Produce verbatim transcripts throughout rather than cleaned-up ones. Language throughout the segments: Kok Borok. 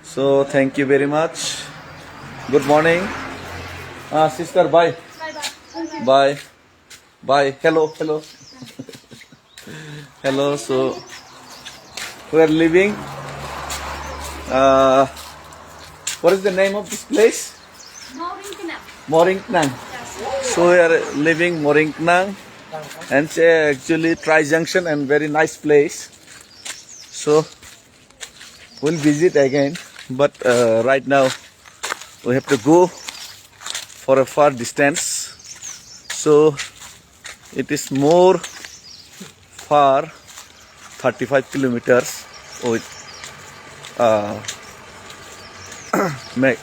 So thank you very much. Good morning. Ah, sister, bye. Bye. Bye. Bye. Hello, hello. Hello. So we are leaving. Uh, what is the name of this place? Moringknang. Moringknang. So we are leaving Moringknang, and it's actually Tri Junction and very nice place. So we'll visit again, but uh, right now we have to go for a far distance. So it is more far, thirty-five kilometers with uh,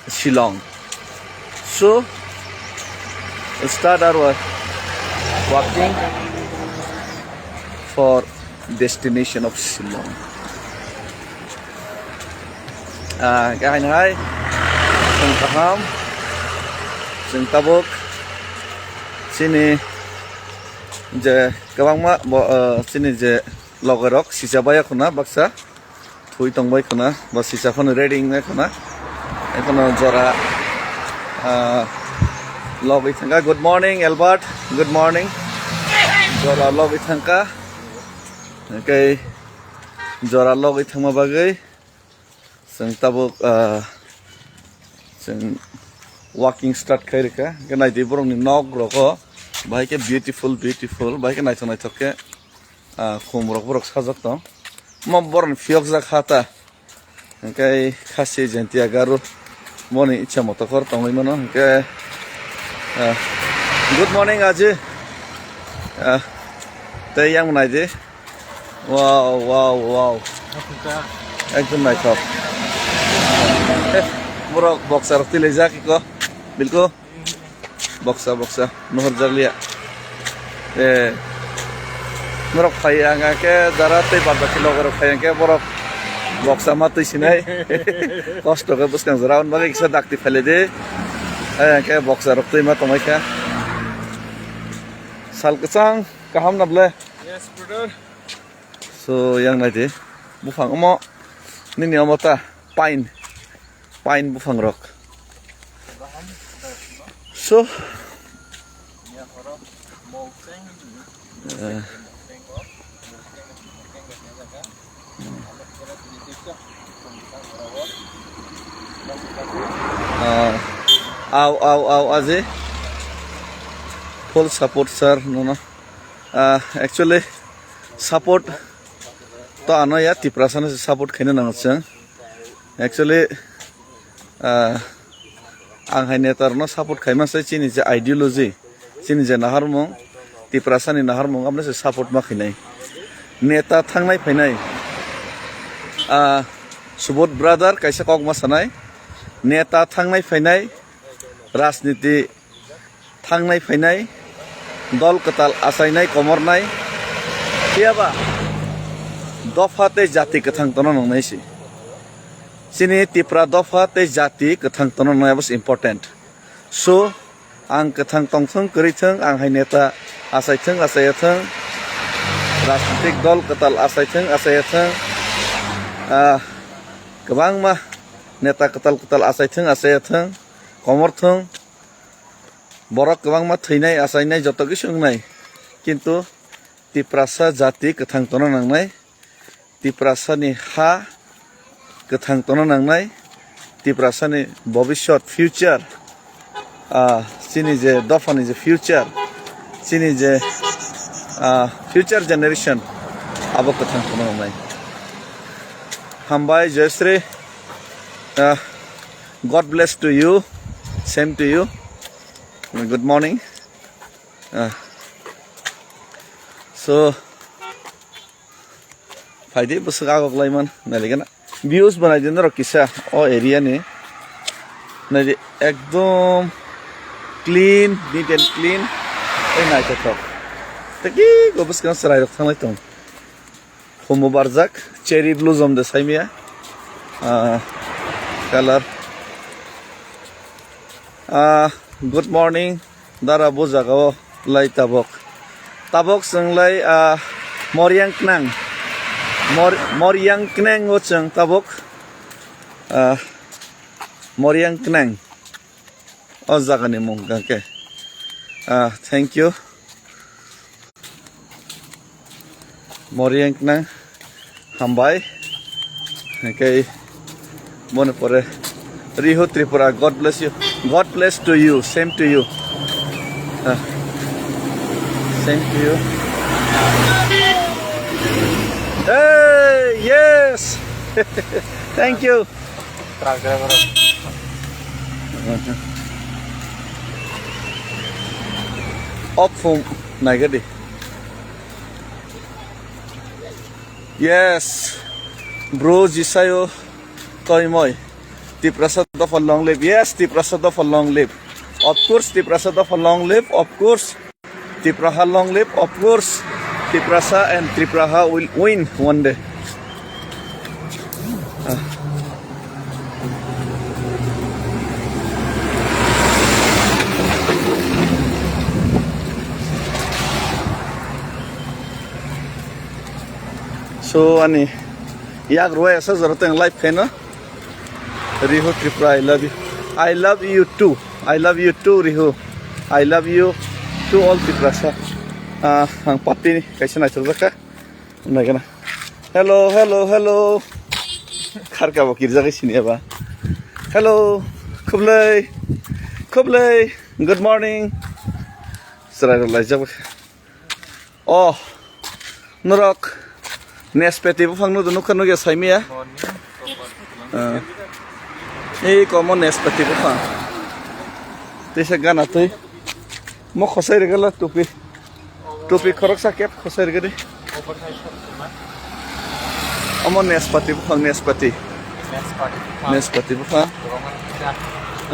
Shillong. So we'll start our walking for destination of Shillong. Ah, kahai nai, chwng kaham, chwng tabuk, chini je kwbangma bo, ah, chini je logerok sisa baya khuna baksa. Thui tongbai khuna, bo sisa phano ready wngnai khuna. Ekhono jora, ah, logwi thangkha. Good morning, Albert. Good morning. Jora logwi thangkha. Hwnkhe jora logwi thangma bagwi chwng tabuk, ah, chwng walking start khai rwkha. Hwnkhe naidi borokni nok rogo bahai khe beautiful, beautiful, bahai khe naithok naithok khe. Ah, khum rok borok sajak tong. Mo borok ni phiyok jak ha ta. Hingke khasi jentiya garu. Moni ichha moto kor tongwi mano. Hingke, ah, good morning, Aji. Ah, tei yang nai di. Wow, wow, wow. Ekdom naithok. Eh, borok boksa rok twi laijak iko. Bilkul. Boksa, boksa, nuhur jakliya. Eh, norok phai ang khe jara tei bad baki loge rok phai ang khe borok boksa ma twi sinai. Kosto khe bwskang jora, on bagwi kisa dakti phai lai di. Ai ang khe boksa rok twi ma tongwi kha. Sal kwchang kaham na ble? Yes, brother. So, yang nai di. Buphang omo, nini omo ta, pine. Pine buphang rok. So, eh, ah, au, au, au, aje. Full support, sir, nono. Ah, actually, support to ano ya, Tiprasa no support khaina nango chwng. Actually, ah, ang hai neta rokno support khaima se chini je ideology, chini je naharmung, Tiprasa ni naharmung, aboni se support ma khainai. Neta thangnai phainai, ah, Subodh brother kaisa kok ma sanai, neta thangnai phainai, rajniti thangnai phainai, dol kwtal achainai komornai, phiyaba dopha tei jati kwthang tono nangnai se. Chini Tipra dopha tei jati kwthang tono nangnai, abo se important. So, ang kwthang tongthwng kwrwithwng, ang hai neta achaithwng achaiyathwng, rajnitik dol kwtal achaithwng achaiyathwng, ah, kwbangma neta kwtal kwtal achaithwng achaiyathwng, komorthwng, borok kwbangma thwinai, achainai, joto khe se wngnai. Kintu Tiprasa jati kwthang tono nangnai, Tiprasani ha kwthang tono nangnai, Tiprasani bobiswt, future, ah, chini je dophani je future, chini je, ah, future generation, abo kwthang tono nangnai. Hambai, Joyasri, ah, God bless to you. Same to you. Good morning. Ah. So, phaidi bwswk agok laiman, nailigena. Views bo naidi norok kisa o area ni. Naidi ekdom clean, neat and clean. Tei naithothok. Tei ki go bwskango chwrairok thanglai tong. Humo barjak, cherry blossom de saimia. Ah, color. Ah, good morning. Dara bo jaga o lai tabok. Tabok chwng lai, ah, Moriang Knang. Mor-, Moriang Knang o chwng tabok. Ah, Moriang Knang. O jagani mung hwnkha khe. Ah, thank you. Moriang Knang. Hambai. Okay. Mone pore. Rihu Tripura, God bless you. God bless to you. Same to you. Ah, same to you. Hey, yes. Thank you. Truck driver. Off phone naigadi. Yes, bro, Jisayo toimoi. Tiprasa dopha long live. Yes, Tiprasa dopha long live. Of course, Tiprasa dopha long live. Of course, Tipraha long live. Of course, Tiprasa and Tipraha will win one day. Ah. So, ani yak rwai asa jora teng live khaino. Rihu Tripura, I love you. I love you too. I love you too, Rihu. I love you to all Tiprasa. Ah, ang party ni kaisa naithok jakha. Naikana. Hello, hello, hello. Kharka bo kirjak sini eba. Hello. Khublai. Khublai. Good morning. Chwrai rok laijak. Oh, norok nespati buphang nudo nukha nukya saimaya. Ah. Ei komo nespati buphang. Teisa gana twi. Mo khosai rigala tupi. Tupi khoroksa kep khosai rigadi. Omo nespati buphang nespati. Nespati buphang. Nespati buphang.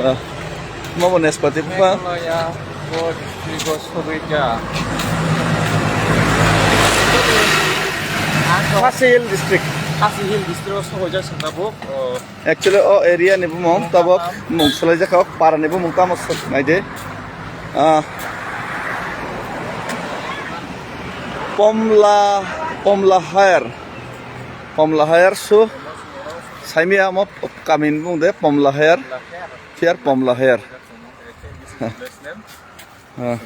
Ah. Mo bo nespati buphang. Meghalaya, bo district o sogwi kha. Khasi Hill district. Khasi Hill district o sogwi jak saka bo. Actually, o area ni bumung tabok mung swlai jak kha, o para ni bumung tamo swk nai de. Ah. Pomla, Pomla Hair. Pomla Hair su. Saimaya omo kami ni bumung de Pomla Hair. Phiya Pomla Hair. Ha.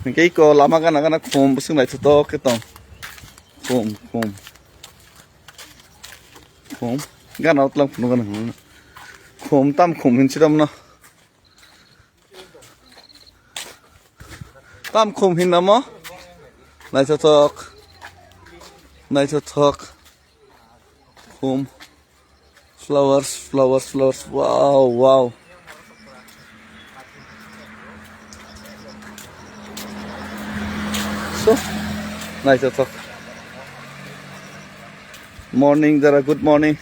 Hingke iko lama gana gana khum bwswk naithotok khe tong. Khum, khum. Khum. Gana o tlang phunuk gana hwnwi. Khum tam khum hinwi siromno. Tam khum hinna mo? Naithothok. Naithothok. Khum. Flowers, flowers, flowers. Wow, wow. So, naithothok. Morning, Dara, good morning.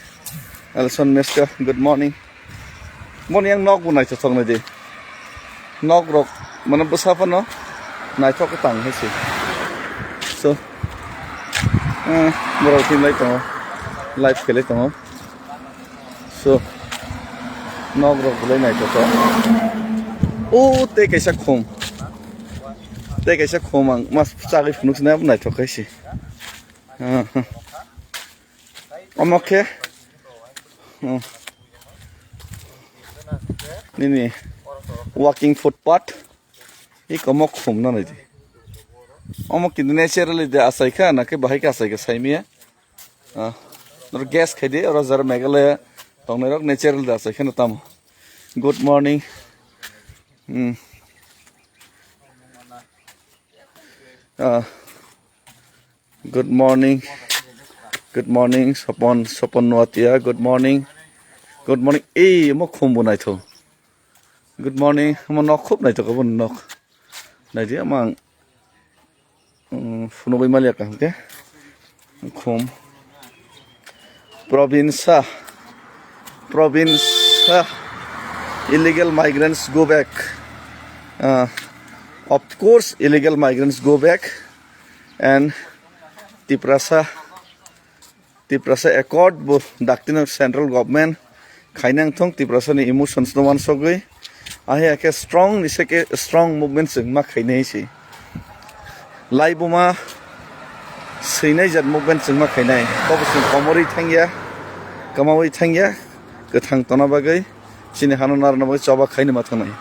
Alison Meska, good morning. Boni yang nok bo naithothok nai di. Nok rok, mane bwsa phano naithok tang hai se. So, eh, borok tin lai tongo. Live khelai tongo. So, nok rok belai naithothok. O tei kaisa khum. Tei kaisa khum ang mas chagwi phunuk sinai naithok khai se. Ah, ah. Omo khe, hmm, nini walking footpath. Iko mo khum na nai di. Omo kintu naturally de asai kha, na khe bahai khe asai kha saimaya. Ah, nor guess khai di, oro jara Meghalaya tongnai rok naturally de asai kha na tamo. Good morning. Hmm. Ah. Good morning. Good morning, Sopon, Sopon Nuatia. Good morning. Good morning. Ei, mo khum bo naitho. Good morning. Mo nok khub naitho, bo nok. Naidi amang. Um, phunugwi maliya kaham khe. Khum. Province, province, illegal migrants go back. Uh, of course, illegal migrants go back. And Tiprasa, Tiprasa Accord bo daktino central government khainang thung Tiprasa ni emotions no wansogwi. Ahi akhe strong ni se khe strong movement chwng ma khainai si. Laibuma swinai jat movement chwng ma khainai. Kobo chwng komorwi thangya, kwmawi thangya, kwthang tona bagwi. Chini hano narwkna bagwi choba khaini ma thangnai.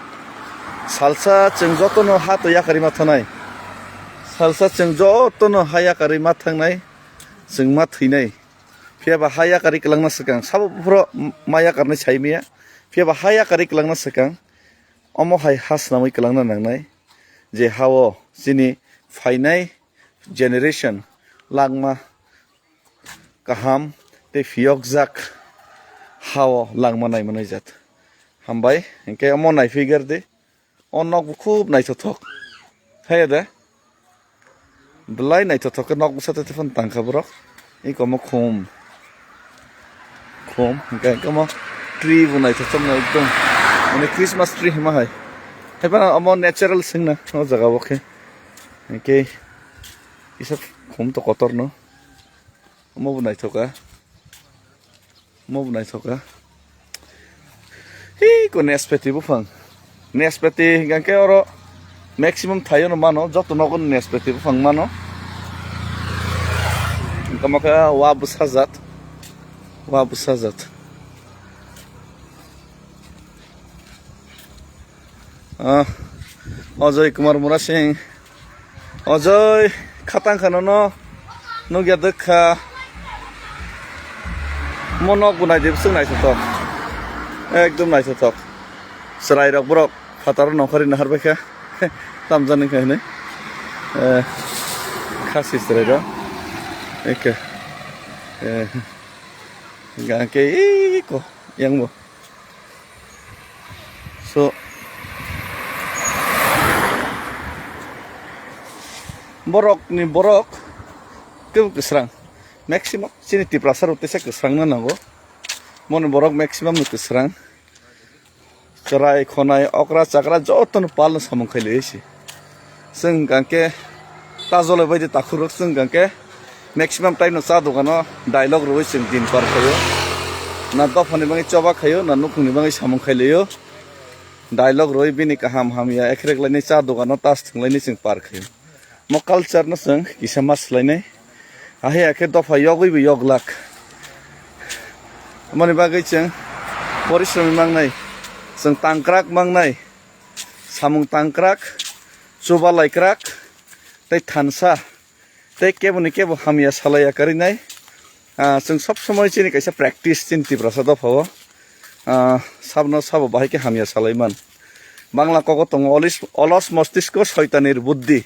Salsa chwng jotono ha to yakarwi ma thangnai. Salsa chwng jotono ha yakarwi ma thangnai. Chwng ma thwinai. Phiya ba ha yakarwi kwlangna swkang. Sabo buphuru ma yakarnai sai maya. Phiya ba ha yakarwi kwlangna swkang. Omo hai ha swnamwi kwlangna nangnai. Je ha-o chini phainai generation langma kaham tei phiyokjak ha-o langma naimanai jat. Hambai, hinkhe omo naiphi gardi. O nok bo khub naithothok. Haiya de? Belai naithothok khe nok bwsa tei phano tangkha borok. Iko omo khum. Khum, hinkhe omo tree bo naithothok no ekdom. Mane Christmas tree hima hai. Haiphano omo natural swngna o jaga o khe. Hinkhe kisa khum to kotor no. Omo bo naithoka. Omo bo naithoka. Hi ko nespeti buphang. Nespeti hinkhe oro maximum thaio no mano, joto nogo nespeti buphang mano. Tamo khe wa bwsajat. Wa bwsajat. Ah, Ajay Kumar Murasing. Ajay, khatang kha nono. Nukya dwkha. Mo nok bo naidi bwswk naithothok. Ekdom naithothok. Chwrai rok borok phataro nongkhorwi naharbaikha. Tamjani kha hinwi. Eh, khasi chwrai rok. Eke. Eh, hingkha hingkhe iko yang bo. So, borok ni borok teibo kwsrang. Maximum chini Tiprasa rok teisa kwsrang no nango. Moni borok maximum no kwsrang. Chwrai, khonai, okra, chakra joto no pal no samung khai lai se. Chwng hwnkha khe ta jolai bai de takhuk rok chwng hwnkha khe maximum time no cha dogano dialogue rwui chwng din par khaio. Na dophani bagwi choba khaio, na nukhungni bagwi samung khai laio. Dialogue rwui bini kaham hamya ekhrek lainai cha dogano tas thwng lainai chwng par khaio. Mo culture no chwng kisa ma swlainai. Ahai khe dopha yogwi bo yoglak. Moni bagwi chwng porisromi mangnai, chwng tangkrak mangnai. Samung tangkrak, chuba laikrak, tei thansa, tei keboni kebo hamya salai yakarwi nai. Ah, chwng sob somoi chini kaisa practice chini Tiprasa dophao. Ah, sabno sabo bahai khe hamya salai man. Bangla kogo tongo olis-, olos mostisko soitanir buddhi.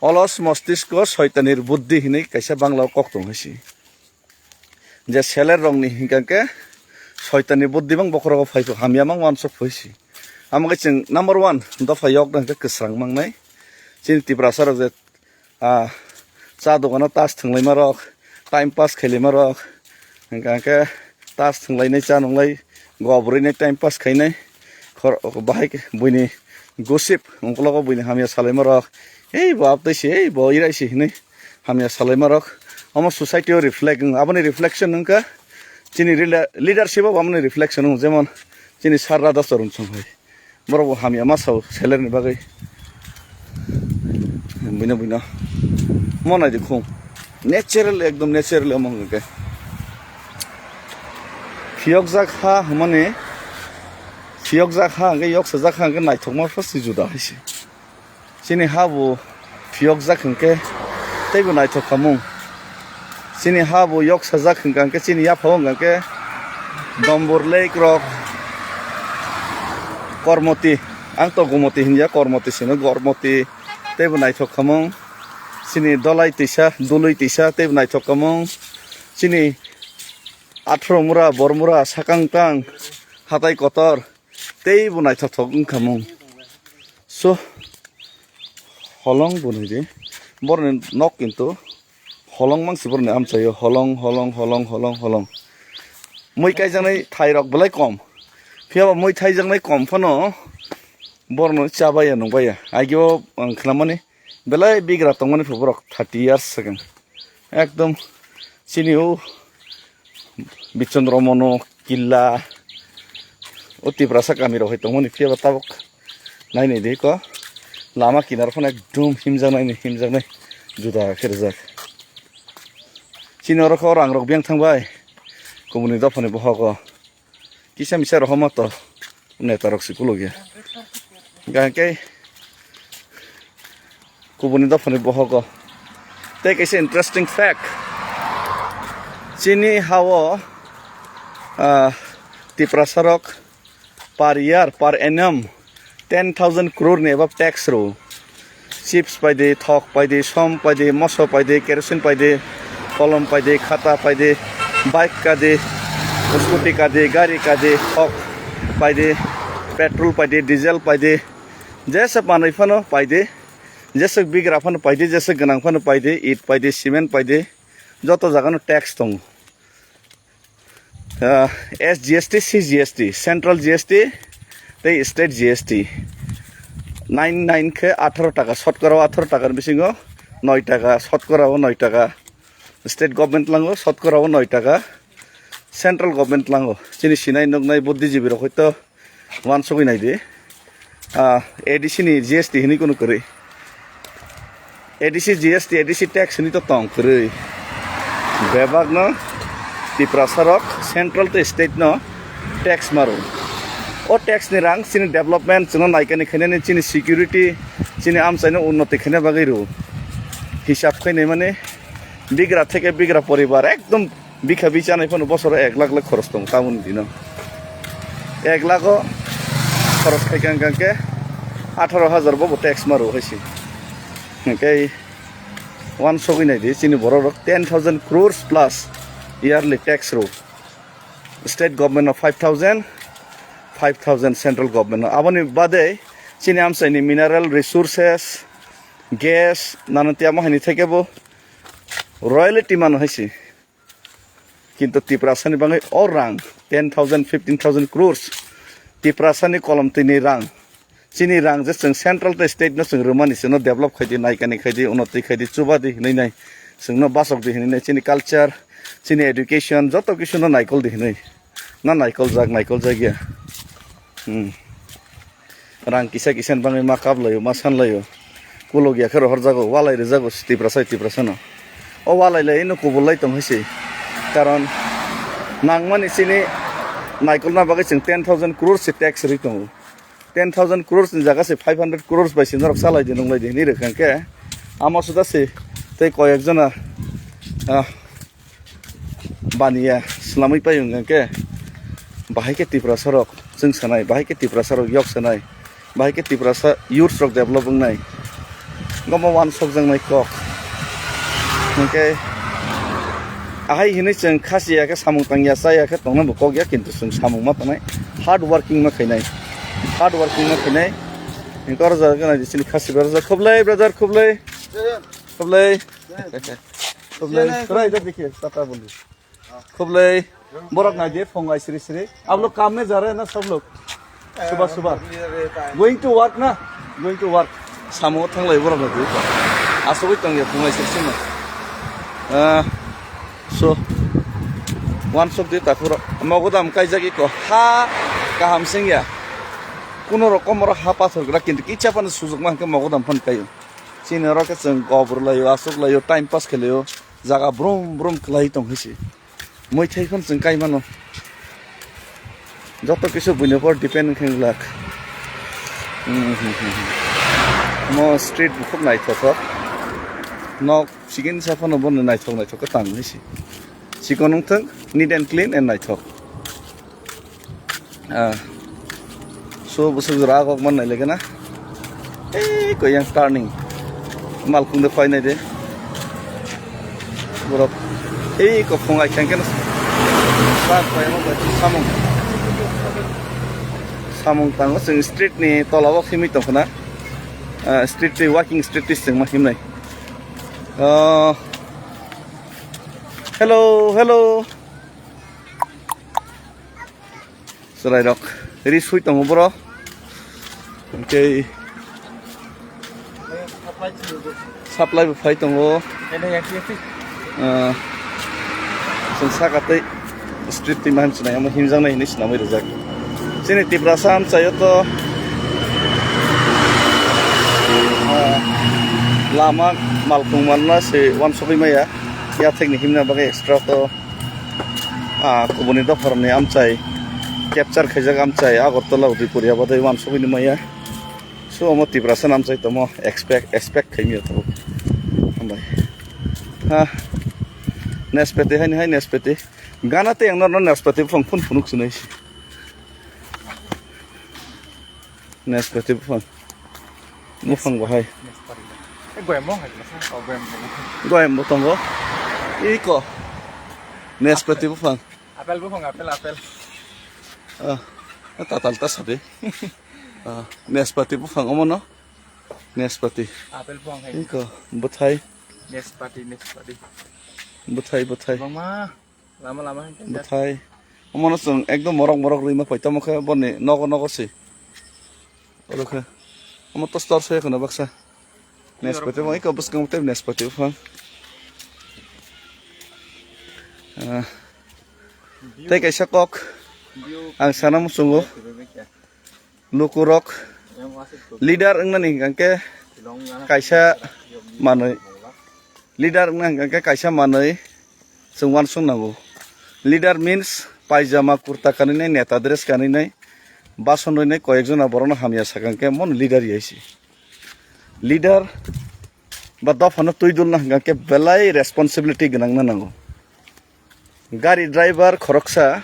Olos mostisko soitanir buddhi hinwi kaisa Bangla kok tongo hai se. Je seler rokni hinkha khe soitanni buddhi bang bokhorogo phai pho hamya mang uansuk phoi si. Amo khe chwng number one dopha yok da hinkhe kwsrang mangnai. Chini Tiprasa rok je, ah, cha dogano tas thwnglaima rok, time pass khailaima rok, hinkha khe tas thwnglainai cha nunglai gob rwinai time pass khainai. Khor-, bahai khe buini gossip ungkologo buini hamya salaima rok, "Ei bo abtwi si, ei bo irai si," hinwi hamya salaima rok omo society o reflect wng, aboni reflection wngkha chini rela-, leadership o aboni reflection wng, jemon chini Sir Radha Charan Song hai borok bo hamya ma sao salary ni bagwi buino buino mo nai di khung natural, ekdom natural omo hwnkhe phiyokjak ha hwnmani phiyokjak ha hwnkhe yoksajak ha hwnkhe naithokma first juda hai se. Chini ha bo phiyokjak hinkhe teibo naithok khamung. Chini ha bo yoksajak hinkha hinkhe chini yaphao hinkha hinkhe Dombor Lake rok, Kormoti, ang to Gomoti hinya, Kormoti sino Gormoti teibo naithok khamung. Chini Dolai tisa, Dului tisa teibo naithok khamung. Chini Athro mura, Bormura, Sakangtang, Hatai Kotor, teibo naithokthok wngkha mung. So, holong bo nai di. Boroni nok kintu holong mangsi boroni amchaio. Holong, holong, holong, holong, holong. Mui kaijaknai thairok belai kom. Phiyaba mui thaijaknai kom phano borno chabaiya nungbaiya. Aigio ang khnamani belai bigra tongmani phuborok thirty years swkang. Ekdom chini o Bichondro Mono Killa o Tiprasa kami rok hai tongmani phiyaba tabuk nainai de ko lama kinar phano ekdom himjaknai ni himjaknai juda khe rijak. Chini oro khe o rang rok biyang thangbai kubuni dophani bohogo. Kisa misa rohorma to netarok si kulugya. Gangkhe kubuni dophani bohogo. Tei kaisa interesting fact. Chini hao, ah, Tiprasarok per year, per annum ten thousand crore ni above tax rw. Chips paidi, thok paidi, som paidi, moso paidi, kerosene paidi, kolom paidi, khata paidi, bike kadi, scooty kadi, gari kadi, thok paidi, petrol paidi, diesel paidi, jesa manwi phano paidi, jesa bigra phano paidi, jesa gwnang phano paidi, it paidi, cement paidi, joto jagano tax tongo. Ah, S G S T, C G S T, Central G S T tei State G S T. Nine nine khe atharo taka, sotkora o atharo takani bisingo noi taka, sotkora o noi taka State Government lango, sotkora o noi taka Central Government lango. Chini sinai nuknai buddhijibi rok hoito uansugwi naidi. Ah, A D C ni G S T hinwi kunu kwrwi. A D C G S T, A D C tax hinwi to tong kwrwi. Bebak no Tiprasa rok central tei state no tax maro. O tax ni rang chini development, chwngno naikani khainani, chini security, chini amchaino unnoti khaina bagwi rw. Hisab khainai mani bigra theke bigra poribar ekdom bikha bichanai phano bosoro ek lakh lakh khoros tongo tamoni dino. Ek lakh o khoros khaikha hwnkha khe atharo hajar bo bo tax maro hai se. Hwnkhe uansugwi naidi chini borok rok ten thousand crores plus yearly tax rw. State government no five thousand, five thousand central government no. Aboni bade chini amchaini mineral resources, gas, nana tiyamo haini theke bo royalty mano hai se. Kintu Tiprasani bagwi o rang ten thousand, fifteen thousand crores Tiprasani kolom tini rang. Chini rang je chwng central tei state no chwng rwmani, chwngno develop khaidi, naikani khaidi, unnoti khaidi, chubadi hinwi nai, chwngno basokdi hinwi nai, chini culture, chini education, joto kisu no naikoldi hinwi. Na naikoljak, naikoljak ya. Hmm. Rang kisa kisa ni bagwi ma kaplaio, ma sanlaio. Kuluk ya khe rohorjago, walai rwjago Tiprasa, Tiprasa no. O walai lai no kubul lai tong hai se. Karon nangmani chini naikolna bagwi chwng ten thousand crores se tax rwi tongo. Ten thousand crores ni jaga se five hundred crores bai se norok salai di, nung lai di hinwi rwkha khe. Amo suda se tei koyek jona, ah, baniya swnamwi pai wngkha khe, bahai khe Tiprasa rok chwng sanai, bahai khe Tiprasa rok yok sanai, bahai khe Tiprasa youths rok develop wngnai, omo uansukjaknai kok. Hwnkhe ahai hinwi chwng khasiya khe, samung tangya chaya khe tongna bo kok ya, kintu chwng samung ma tangnai, hard working ma khainai, hard working ma khainai. Hwnkhe oro jaga nai chini khasi berajak, khublai brother, khublai, khublai. Khublai. Rai da dikhe, tata boli. Khublai. Borok nai de, phung ai sri sri. Ab log kaam mein ja rahe hain na sab log? Subah subah. Going to work na? Going to work. Samo thanglai borok nai de. Asogoi tong ya phung ai sri sri no. Ah, so. Uansuk de takhuk rok. Mogodam kaijak iko. Ha kaham sing ya. Kuno rokom oro ha pathor gra, kintu kicha phano sujukma hwnkhe mogodam phano kaio. Chini oro khe chwng gobor laio, aswk laio, time pass khe laio, jaga brum brum kwlai tong hai se. Muithai phano chwng kai mano. Joto kisu buini upor depend wngkhe glak. Hmm, hmm, hmm, hmm. Mo street bo khub naithothok. Nok chikon sa phano bono naithok naithok khe tang hai se. Chikon wngthok, neat and clean and naithok. Ah. So, bwswk jora agok man nai lege na. Ei, ko yang turning. Malkhung de phai nai de. Borok. Ei, ko phung ai khen khen. Sa phai mo bai samung. Samung tango, chwng street ni tola o khimi tong khna. Ah, street ni walking street ni chwng ma himnai. Ah. Hello, hello. Chwrairok ri sui tongo boro. Hwnkhe supply bo phai tongo. Ah, chwng saka tei street twi mahan chinai, omo himjaknai hinwi swnamwi rijak. Chini Tiprasa amchaio to, ah, lama malkhung manna se uansugwi maya. Yathekni himna bagwi extra to, ah, kubuni dopharokni amchai Capture khaijak amchai Agartala Udaipur ya badai wansugwi ni maya. So omo Tiprasa namchai tomo expect, expect khaimio tabuk. Hambai. Ha. Nespeti haini hai nespeti. Gana te ang norno nespeti buphang phun phunuk sinai si. Nespeti buphang. Buphang bahai. Nespeti. Eh, goyam bo hai masa. Oh, goyam bo. Goyam bo tongo. Iko. Nespeti buphang. Apel buphang, apel, apel. Ah, tatal ta sadi. Ah, nespeti buphang omo no. Nespeti. Apel buphang hai. Iko, bwthai. Nespeti, nespeti. Bwthai, bwthai. Bangma. Lama, lama hai. Bwthai. Omo no chwng ekdom morok, morok rwi ma phai. Tamo khe boni nogo, nogo si. Oro khe. Omo to store se kheno baksa. Nespeti buphang, iko bwskang tei nespeti buphang. Ah. Tei kaisa kok ang sana muchungo. Lukurok leader wngnani hingkha khe kaisa manwi. Leader wngna hingkha khe kaisa manwi chwng uansuk nango. Leader means paijama, kurta kanwi nai, neta dress kanwi nai, bason rwi nai, koyek jona borokno hamya sakha hingkhe mono leader ya si. Leader ba dophano twi dulna hingkha khe belai responsibility gwnangna nango. Gari driver khoroksa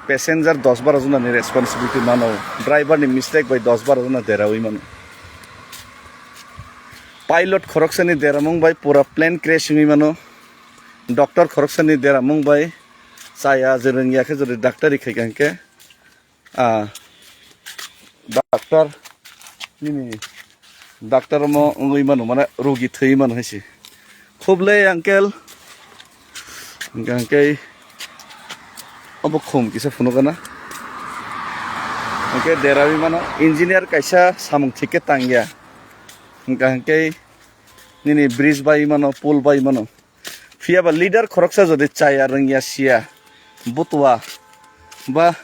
passenger dos baro jona ni responsibility mano, driver ni mistake bai dos baro jona deraui mano. Pilot khoroksani deramung bai pura plane crash wngwi mano. Doctor khoroksani deramung bai chaya je rwngya khe jodi daktari khaikha hwnkhe, ah, doctor nini doctor omo wngwi mano, mane rogi thwi mano hai se. Khublei uncle. Hwnkhe obo khum kisa phunukgana. Hwnkhe deraui mano, engineer kaisa samung thik khe tangya. Hwnkhe nini bridge bai mano, pool bai mano. Phiya ba leader khoroksa jodi chaya rwngya siya, butua ba,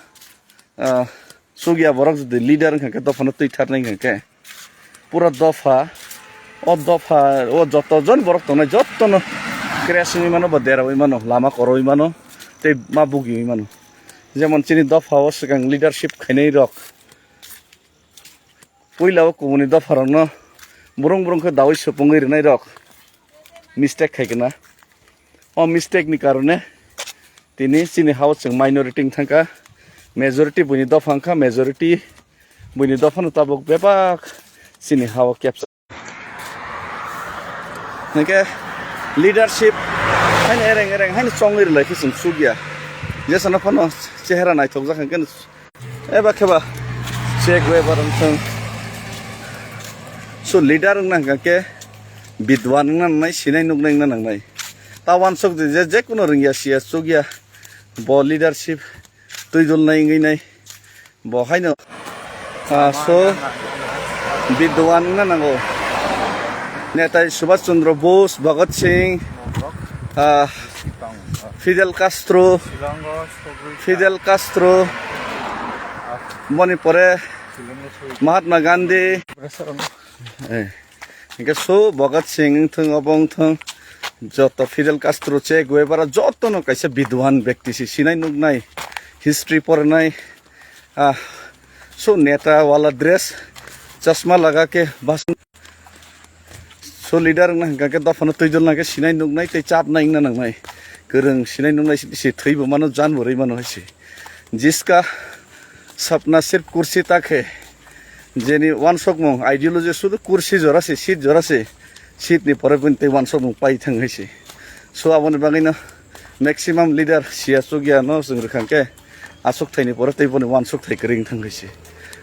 ah, chukya borok jodi leader wngkha khe dophano twi tharnai wngkha khe pura dopha, o dopha o joto jon borok tongnai jotono crash wngwi mano ba deraui mano, lama koroi mano tei ma bugiui mano. Jemon chini dopha o swkang leadership khainai rok puila o kubuni dopharokno burung burung khe daui supungwi rwnairok mistake khai khe na. O mistake ni karone tini chini ha-o chwng minority wng thangkha, majority buini dopha wngkha, majority buini dophano tabuk bebak chini ha-o kepsa. Hwnkhe leadership haino ereng ereng haino chongwi rwlai khe chwng chukya. Jesano phano chehera naithokjak hwnkhe eba khe ba Che Guevara wng thung. So leader wngna hwnkha khe bidwan wngna nangnai, sinai nuknai wngna nangnai. Ta uansuk di je, je kuno rwngya siya chukya bo leadership twi dulnai wngwi nai. Bo haino, ah, so bidwan wngna nango. Netai Subhash Chandra Bose, Bhagat Singh, ah, Fidel Castro, Fidel Castro, boni pore Mahatma Gandhi. Eh, hingke so Bhagat Singh wngthung, obo wngthung, joto Fidel Castro, Che Guevara, jotono kaisa bidwan bekti si sinai nuknai, history porinai, ah, so neta wala dress, chasma laga ke bas. So leader wngna hingka khe dophano twi dulna khe sinai nuknai tei chapnai wngna nangnai. Kwrwng sinai nuknai si, si thwibo mano, janbo rwi mano hai se. Jiska sapna sirf kursi tak hai. Jeni uansukmung ideology sudu kursi jora se, seat jora se. Seat ni pore bini tei uansukmung pai thang hai se. So aboni bagwino maximum leader siya chukya no chwng rwkha khe. Aswk thaini pore tei boni uansuk thai kwrwi wng thang hai se.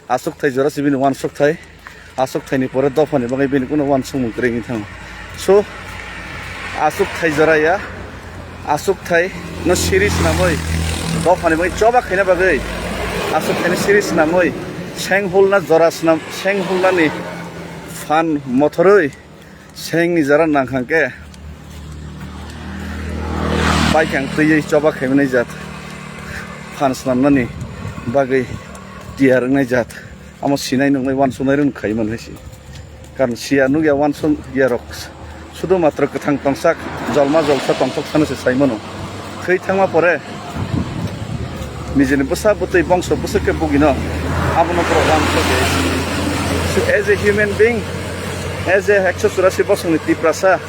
Aswk thai jora se bini uansuk thai. Aswk thaini pore dophani bagwi bini kuno uansukmung kwrwi wng thang. So, aswk thai jora ya, aswk thai no siri swnamwi, dophani bagwi choba khaina bagwi, aswk thai no siri swnamwi, seng hulna jora swnam, seng hulnani phan mothorwi, sengni jora nangkha khe baikang twiwi choba khaimani jat, phan swnamnani bagwi tiyar wngnai jat. Amo sinai nuknai uansuknai rwng khai mano hai se. Karon siya nukya uansuk ya rok sudu matro kwthang tongsak jolma jolsa tongthok sano se sai mano. Thwi thangma pore Nijini bwsa bwtwi bongso bwswk khe bugino abono borok uansukya. So, as a human being, as a ekso churasi bosongni Tiprasa,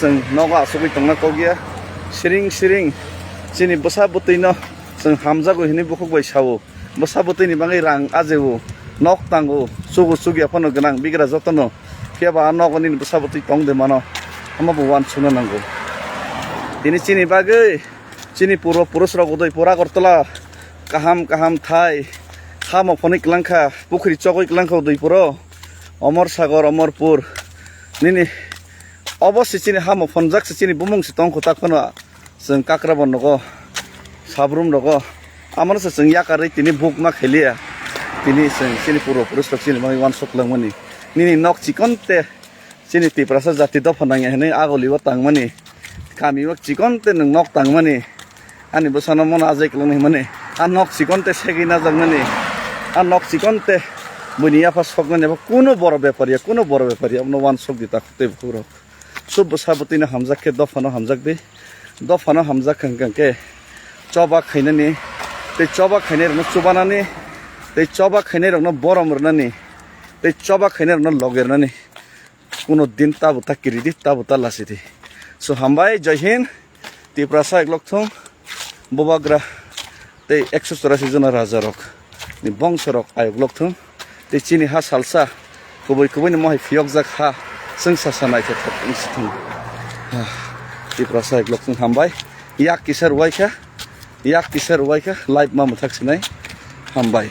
chwng nogo achugwi tongna kok ya. Siring siring chini bwsa bwtwino chwng hamjago hinwi bukhuk bai sao. Bwsa bwtwini bagwi rang ajeo, nok tango, chugo chugya phano gwnang bigra jotono. Phiya ba a nogo nini bwsa bwtwi tong de mano, omo bo uansukna nango. Tini chini bagwi, chini purbo purusrok udui pura Agartala kaham kaham thai, hamo phonwi kwlangkha, pukhri chogwi kwlangkha udui puro, Omor Sagor, Omorpur, nini obo se chini hamo phonjak se chini bumung se tongkho tak phano. Chwng kakrabo nogo, sabrum rogo, amano se chwng yakarwi tini buk ma khailiya. Tini chwng chini purbo purusrok chini bagwi uansuk langmani. Nini nok chikon te chini Tiprasa jati dopha nangya hinwi agolibo tangmani. Kamio chikon te nwng nok tangmani. Ani bwsano mono ajai kwlwng hinmani. A nok chikon te segwi najaknani. A nok chikon te buini yapha soknani abo kuno boro bepar ya, kuno boro bepar ya. Abono uansuk di takhuk tei bukhukrok. Sub bwsa bwtwino hamjak khe dophano hamjak di. Dophano hamjak kha hwnkhe choba khainani, tei choba khainairokno chubanani, tei choba khainairokno borom rwnani, tei choba khainairokno loge rwnani. Kuno din tabo ta kiri di, tabo ta lasi di. So, hambai, Jai Hind, Tiprasa Ekloktwng, Bubagra, tei ekso chorasi jona rajarok ni bongsorok ayok lokthung, tei chini ha salsa kubui kubui ni mohai phiyokjak ha chwngsa sa naithothok wng si thung. Ah, Tiprasa Ekloktwng hambai, yak kisa ruwai kha, yak kisa ruwai kha, live ma mwthak sinai, hambai.